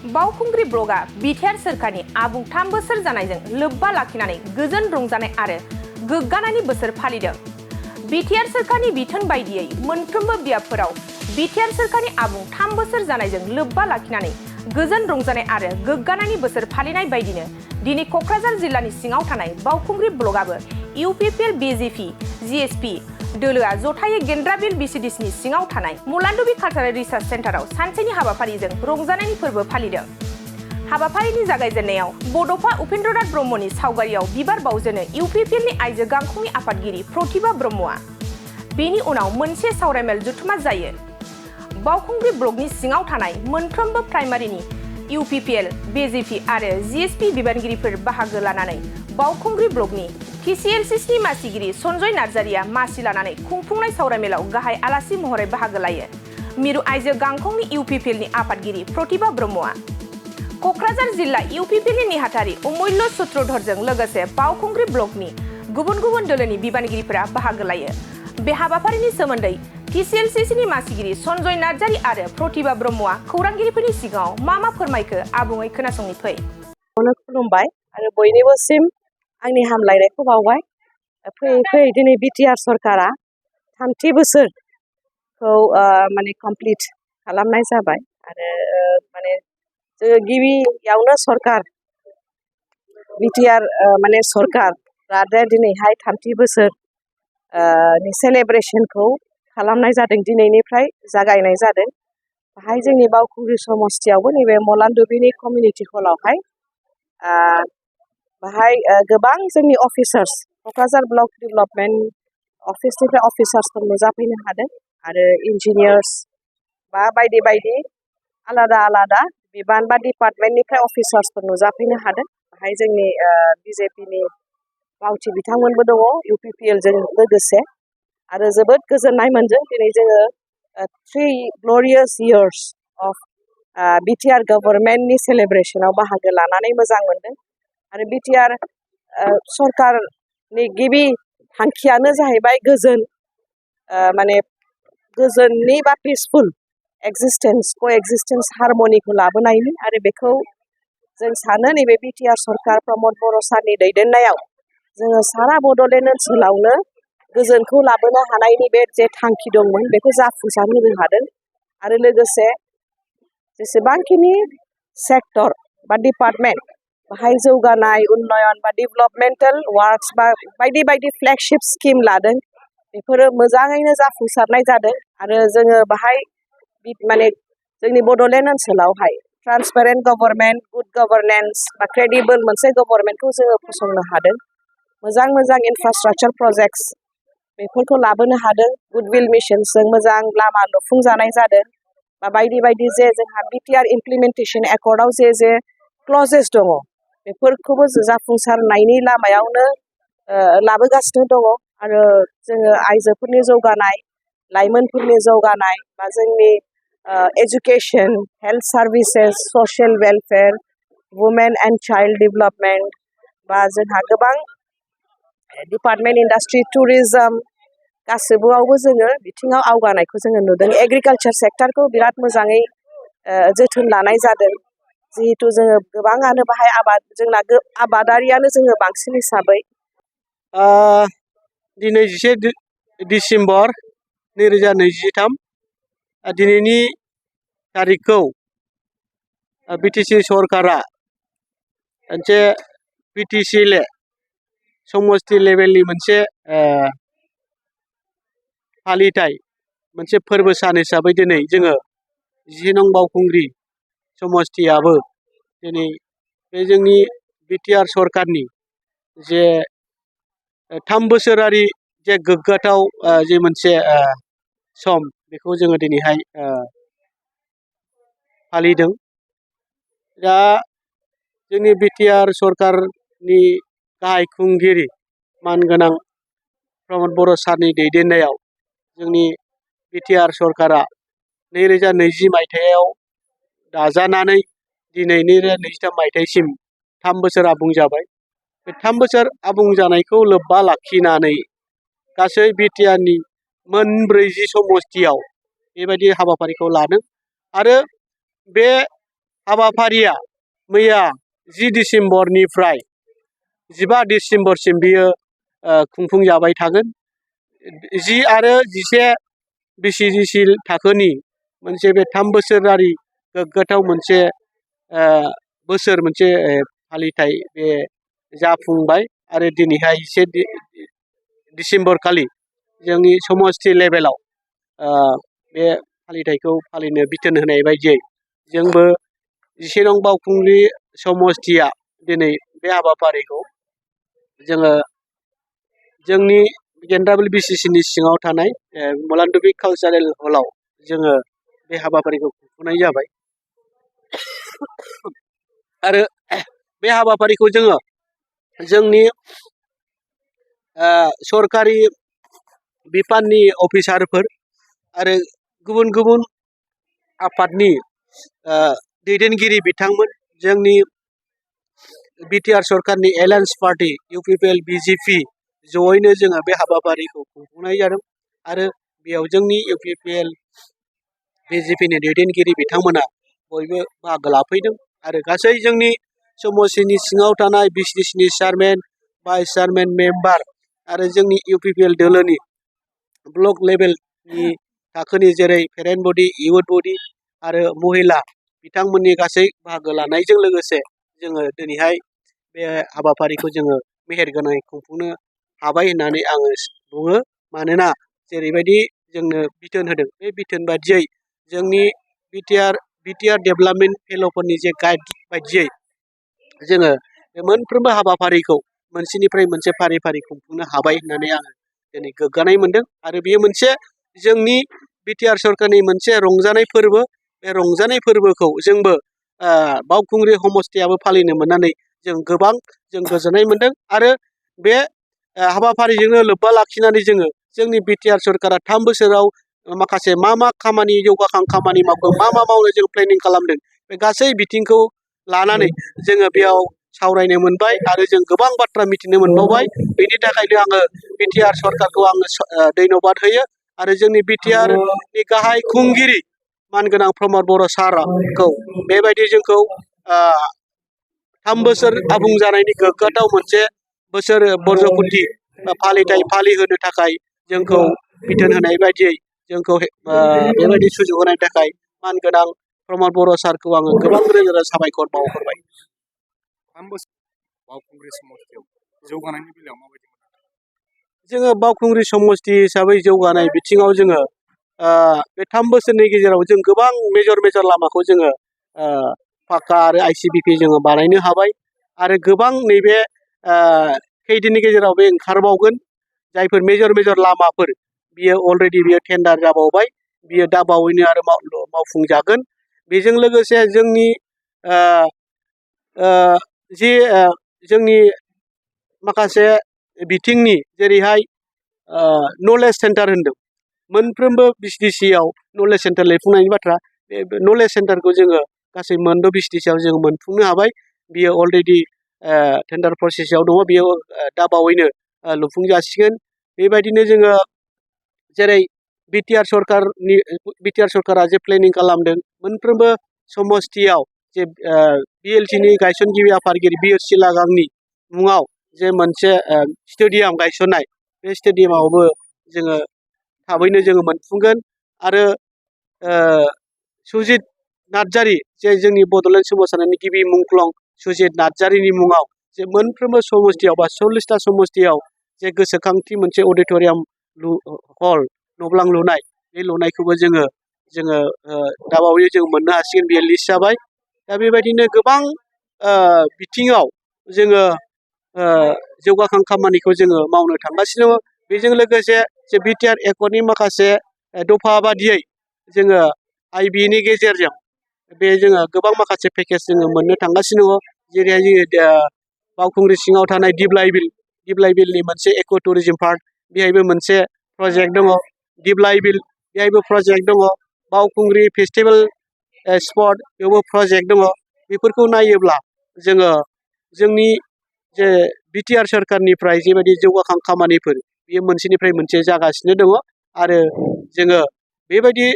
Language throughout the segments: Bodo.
बावखुंग्रि ब्लकआ बिटिआर सोरखारनि आबुं 3 बोसोर जानायजों लोब्बा लाखिनानै गोजोन रंजानाय आरो गोग्गानायनि बोसोर फालिदों। बिटिआर सोरखारनि बिथोन बायदियै मोनफ्रोमबो बियाबफोराव बिटिआर सोरखारनि आबुं 3 बोसोर जानायजों लोब्बा लाखिनानै गोजोन रंजानाय आरो गोग्गानायनि बोसोर फालिनाय बायदिनो दिनै क'क्राझार जिल्लानि सिङाव थानाय बावखुंग्रि ब्लकआबो इउपिपिएल बिजेपि जिएसपि दोलोआ जथायै गेन्द्राबिल बिसिडिसिनि सिङाव थानाय मुलान्दुबि कालचारेल रिसार्च सेन्टाराव सानसेनि हाबाफारिजों रंजानायनि फोरबो फालिदों। हाबाफारिनि जागायजेननायाव बड'फा उपेन्द्रनाथ ब्रह्मनि सावगारियाव बिबार बावजेनो इउपिपिएलनि आइजो गांखंनि आफादगिरि प्रतिभा ब्रह्मआ। बेनि उनाव मोनसे सावरायमेल जथुमा जायो। बावखुंग्रि ब्लकनि सिङाव थानाय मोनफ्रोमबो प्राइमारिनि इउपिपिएल बिजेपि आरो जिएसपि बिबानगिरिफोर बाहागो लानानै बावखुंग्रि ब्लकनि टिसिएलसिनि मासिगिरि सन्जय नार्जारिया मासि लानानै खुंफुंनाय सावरायमेलाव गाहाय आलासि महरै बाहागो लायो। मिरु आइजो गांखंनि इउपिपिएलनि आफादगिरि प्रतिभा ब्रह्मआ क'क्राझार जिल्ला इउपिपिएलनि नेहाथारि अमूल्य सूत्रधरजों लोगोसे बावखुंग्रि ब्लकनि गुबुन गुबुन दोलोनि बिबानगिरिफोरा बाहागो लायो। बे हाबाफारिनि सोमोन्दै टिसिएलसिनि मासिगिरि सन्जय नार्जारि आरो प्रतिभा ब्रह्मआ खौरांगिरिफोरनि सिगाङाव मा फोरमायखो आबुङै खोनासंनि फै। खुलुमबाय आरो बयनिबोसिम आंनि हामलायनायखौ बावबाय। फैयै फैयै दिनै बिटिआर सरकारा 3थि बोसोरखौ माने कमप्लिट खालामनाय जाबाय आरो माने जोङो गिबियावनो सरकार बिटिआर माने सरकारा दिनैहाय 3थि बोसोर नि सेलेब्रेसनखौ खालामनाय जादों। दिनैनिफ्राय जागायनाय जादों। बाहाय जोंनि बावखुंग्रि समस्तियावबो नैबे मलान्दुबिनि कमिउनिटि हलावहाय बाहाय गोबां जोंनि अफिसार्स क'क्राझार ब्लक डेभेलपमेन्ट अफिसनिफ्राय अफिसार्सफोर नुजाफैनो हादों आरो इन्जिनियार्स बा बायदि बायदि आलादा आलादा बिबान बा डिपार्टमेन्टनिफ्राय अफिसार्सफोर नुजाफैनो हादों। बाहाय जोंनि बिजेपिनि मावथि बिथांमोनबो दङ इउपिपिएलजों लोगोसे आरो जोबोद गोजोननाय मोनदों। दिनै जोङो 3 ग्ल'रियास इयार्स अफ बिटिआर गभर्नमेन्टनि सेलेब्रेसनाव बाहागो लानानै मोजां मोनदों आरो बिटिआर सरकारनि गिबि थांखियानो जाहैबाय गोजोन माने गोजोननि बा पिसफुल क'एक्सिस्टेन्स हारमनिखौ लाबोनायनि आरो बेखौ जों सानो नैबे बिटिआर सरकार प्रमद बर' सारनि दैदेननायाव जोङो सारा बड'लेण्ड ओनसोलावनो गोजोनखौ लाबोनो हानायनि बे जे थांखि दंमोन बेखौ जाफुंसार होनो हादों आरो लोगोसे जेसेबांखिनि सेक्टर बा डिपार्टमेन्ट बाहाय जौगानाय उन्नयन बा डेभेलपमेन्टेल वार्क्स बा बायदि बायदि फ्लेगशिप स्किम लादों बेफोरो मोजाङैनो जाफुंसारनाय जादों आरो जोङो बाहाय माने जोंनि बड'लेण्ड ओनसोलावहाय ट्रान्सपेरेन्ट गभर्नमेन्ट गुड गभर्नेन्स बा क्रेडिबोल मोनसे गभर्नमेन्टखौ जोङो फसंनो हादों। मोजां मोजां इनफ्रास्ट्राक्चार प्रजेक्ट्स बेफोरखौ लाबोनो हादों। गुडविल मिशनजों मोजां लामा लुफुंजानाय जादों बा बायदि बायदि जे जोंहा बिटिआर इमप्लिमेन्टेसन एकर्डआव जे क्लजेस दङ बेफोरखौबो जाफुंसारनायनि लामायावनो लाबोगासिनो दङ आरो जोङो आइजोफोरनि जौगानाय लाइमोनफोरनि जौगानाय बा जोंनि education health services social welfare women and child development बा जोंहा गोबां डिपार्टमेन्ट इन्डास्ट्रि टुरिजम गासिबोआवबो जोङो बिथिङाव आवगायनायखौ जोङो नुदों। एग्रिकालचार सेक्टरखौ बिराद मोजाङै जोथोन लानाय जादों जिहेथु जोङो गोबाङानो बाहाय आबाद जोंना आबादारियानो जोङो बांसिन हिसाबै दिनै 11 डिसेम्बर 2023 दिनैनि तारिखखौ बिटिसि सरकारा मोनसे बिटिसि समस्ति लेभेलनि मोनसे फालिथाय मोनसे फोरबो सान हिसाबै दिनै जोङो 10 नं बावखुंग्रि समस्तियाबो दिनै बे जोंनि बिटिआर सरकारनि जे 3 बोसोरारि जे गोग्गाथाव जे मोनसे सम बेखौ जोङो दिनैहाय फालिदों। दा जोंनि बिटिआर सरकारनि गाहाय खुंगिरि मानगोनां प्रमद बर' सारनि दैदेननायाव जोंनि बिटिआर सरकारा 2020 मायथाइयाव दाजानानै दिनै 2023 मायथाइसिम 3 बोसोर आबुं जाबाय। बे 3 बोसोर आबुं जानायखौ लोब्बा लाखिनानै गासै बिटिआरनि 40 समस्तियाव बेबायदि हाबाफारिखौ लादों आरो बे हाबाफारिया मैया 10 डिसेम्बरनिफ्राय 15 डिसेम्बरसिम बियो खुंफुंजाबाय थागोन। 10 आरो 11 बिसिडिसि थाखोनि मोनसे बे 3 बोसोरारि गोग्गाथाव मोनसे बोसोर मोनसे फालिथाय बे जाफुंबाय आरो दिनैहाय 1 डिसेम्बर खालि जोंनि समष्टि लेभेलाव बे फालिथायखौ फालिनो बिथोन होनाय बायदियै जोंबो 11 नं बावखुंग्रि समष्टिया दिनै बे हाबाफारिखौ जोङो जोंनि गेन्दाबुल बिसिसिनि सिङाव थानाय मलानदुबि कालचारेल हलाव जोङो बे हाबाफारिखौ खुंफुंनाय जाबाय। आरो बे हाबाफारिखौ जोङो जोंनि सरकारि बिफाननि अफिसारफोर आरो गुबुन गुबुन आफादनि दैदेनगिरि बिथांमोन, जोंनि बिटिआर सरकारनि एलायन्स पार्टी UPPL BJP जयैनो जोङो बे हाबाफारिखौ खुंफुंनाय जादों आरो बेयाव जोंनि UPPL BJPनि दैदेनगिरि बिथांमोना बयबो बाहागो लाफैदों आरो गासै जोंनि समष्टिनि सिङाव थानाय बिसिडिसिनि चेयारमेन, भाइस चेयारमेन, मेम्बार आरो जोंनि UPPL दोलोनि ब्लक लेभेलनि थाखोनि जेरै पेरेन्ट बडि, इउथ बडि आरो महिला बिथांमोननि गासै बाहागो लानायजों लोगोसे जोङो दिनैहाय बे हाबाफारिखौ जोङो मेहेरगोनाङै खुंफुंनो हाबाय होननानै आङो बुङो। मानोना जेरैबायदि जोंनो बिथोन होदों बे बिथोन बायदियै जोंनि बिटिआर डेभेलपमेन्ट फेल'फोरनि जे गाइड बायदियै जोङो बे मोनफ्रोमबो हाबाफारिखौ मोनसेनिफ्राय मोनसे फारि फारि खुंफुंनो हाबाय होननानै आङो दिनै गोग्गानाय मोनदों आरो बेयो मोनसे जोंनि बिटिआर सरकारनि मोनसे रंजानाय फोरबो। बे रंजानाय फोरबोखौ जोंबो बावखुंग्रि समष्टियाबो फालिनो मोननानै जों गोबां गोजोननाय मोनदों आरो बे हाबाफारिजोंनो लोब्बा लाखिनानै जोङो जोंनि बिटिआर सरकारा 3 बोसोराव माखासे मा खामानि जौगाखां खामानि मावखो, मा मावनो जों प्लेनिं खालामदों, बे गासै बिथिंखौ लानानै जोङो बेयाव सावरायनो मोनबाय आरो जों गोबां बाथ्रा मिथिनो मोनबावबाय। बेनि थाखायनो आङो बिटिआर सरकारखौ आङो धन्यबाद होयो आरो जोंनि बिटिआरनि गाहाय खुंगिरि मानगोनां प्रमद बर' सारखौ बेबायदि जोंखौ 3 बोसोर आबुं जानायनि गोग्गाथाव मोनसे बोसोर बर्जपुथि फालिथाय फालिहोनो थाखाय जोंखौ बिथोन होनाय बायदियै जोंखौ बेबायदि सुजुग होनायनि थाखाय मानगोनां प्रमद बर' सारखौ आङो गोबां रोजा रोजा साबायखर बावहरबाय। 3 बोसोर बावखुंग्रि समष्टियाव जौगानायनि बेलायाव माबायदि मोनो? जोङो बावखुंग्रि समष्टि हिसाबै जौगानाय बिथिङाव जोङो बे 3 बोसोरनि गेजेराव जों गोबां मेजर लामाखौ जोङो पाक्का आरो ICBP जोङो बानायनो हाबाय आरो गोबां नैबे खैदिननि गेजेराव बे ओंखारबावगोन जायफोर मेजर लामाफोर बियो अलरेडि बियो टेन्डार जाबावबाय, बियो दा बावैनो आरो मावफुंजागोन। बेजों लोगोसे जोंनि जोंनि माखासे बिथिंनि जेरैहाय नलेज सेन्टार होनदों, मोनफ्रोमबो बिसिडिसिआव नलेज सेन्टार लुफुंनायनि बाथ्रा, बे नलेज सेन्टारखौ जोङो गासै 6 बिसिडिसिआव जोङो मोनफुंनो हाबाय। बियो अलरेडि टेन्डार प्रसेसआव दङ, बियो दा बावैनो लुफुंजासिगोन। बेबायदिनो जोङो जेरै बिटिआर सरकारा जे प्लेनिं खालामदों मोनफ्रोमबो समष्टियाव जे BLTनि गायसनगिरि आफादगिरि बिर सिलागांनि मुङाव जे मोनसे स्टेडियाम गायसननाय, बे स्टेडियामावबो जोङो थाबैनो जोङो मोनफुंगोन आरो सुजित नार्जारि जे जोंनि बड'लेण्ड सोमावसारनायनि गिबि मुंख्लं सुजित नार्जारिनि मुङाव जे मोनफ्रोमबो समष्टियाव बा 40टा समष्टियाव जे गोसोखांथि मोनसे अडिट'रियाम हल न'ब्लां लुनाय, बे लुनायखौबो जोङो दाबावैनो जों मोननो हासिगोन, बेयो लिस्ट जाबाय। दा बेबायदिनो गोबां बिथिङाव जोङो जौगाखां खामानिखौ जोङो मावनो थांगासिनो दङ। बेजों लोगोसे जे बिटिआर एकर्डनि माखासे दफा बादियै जोङो IBनि गेजेरजों बे जोङो गोबां माखासे पेकेज जोङो मोननो थांगासिनो दङ। जेरैहाय जोङो बावखुंग्रि सिङाव थानाय दिप्लाइ बिलनि मोनसे इक' टुरिजम पार्क, बेहायबो मोनसे प्रजेक्ट दङ। दिप्लाइ बिल बेहायबो प्रजेक्ट दङ। बावखुंग्रि फेस्टिभेल स्पट बेयावबो प्रजेक्ट दङ। बेफोरखौ नायोब्ला जोङो जोंनि जे बिटिआर सरकारनिफ्राय जेबायदि जौगाखां खामानिफोर बेयो मोनसेनिफ्राय मोनसे जागासिनो दङ आरो जोङो बेबायदि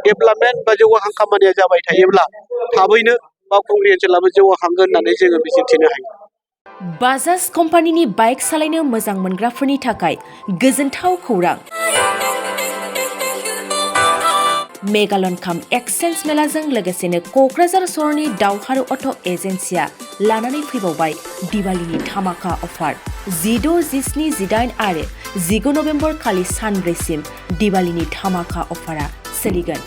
डेभेलपमेन्ट बा जौगाखां खामानिया जाबाय थायोब्ला थाबैनो बावखुंग्रि ओनसोलाबो जौगाखांगोन होननानै जोङो मिजिंथिनो हायो। बाजाज कम्पानिनि बाइक सालायनो मोजां मोनग्राफोरनि थाखाय गोजोनथाव खौरां। मेगालन काम एक्सचेन्ज मेलाजों लोगोसेनो क'क्राझार सहरनि दावहारु अट' एजेन्सिया लानानै फैबावबाय दिवालीनि धामाका अफार। 16, 17, 18 आरो 19 नभेम्बर खालि सानब्रैसिम दिवालीनि धामाका अफारा सोलिगोन।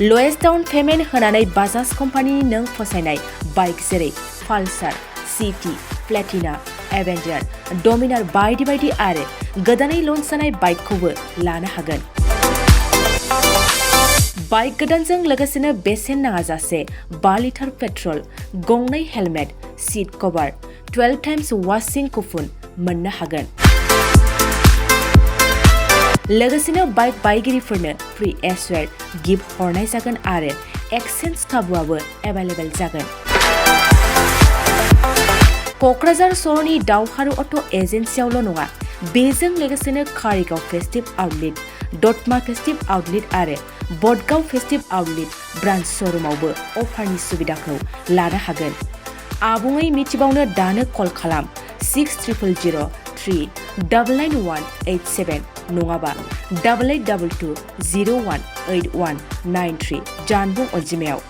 लवेस्ट डाउन पेमेन्ट होनानै बाजाज कम्पानिनि नों फसायनाय बाइक जेरै पालसार, सिटी, प्लेटिना, एवेन्जार, डमिनार बायदि बायदि आरो गोदानै लन्च जानाय बाइकखौबो लानो हागोन। बाइक गोदानजों लोगोसेनो बेसेन नाङाजासे 5 लिटार पेट्रल, गंनै हेलमेट, सीट कभार, 12 टाइम्स वाशिं कुपन मोननो हागोन। लोगोसेनो बाइक बायगिरिफोरनो फ्री एसवेर गिफ्ट हरनाय जागोन आरो एक्सचेन्ज खाबुआबो एभेलेबेल जागोन। क'क्राझार सहरनि दावहारु अट' एजेन्सियावल' नङा, बेजों लोगोसेनो कारिगाव फेस्टिभ आउटलेट, दतमा फेस्टिभ आउटलेट आरो बडगाव फेस्टिभ आउटलेट ब्रान्च श'रुमावबो अफारनि सुबिदाखौ लानो हागोन। आबुङै मिथिबावनो दानो कल खालाम 6000399187 नङाबा 8822018193 जानबुं अनजिमायाव।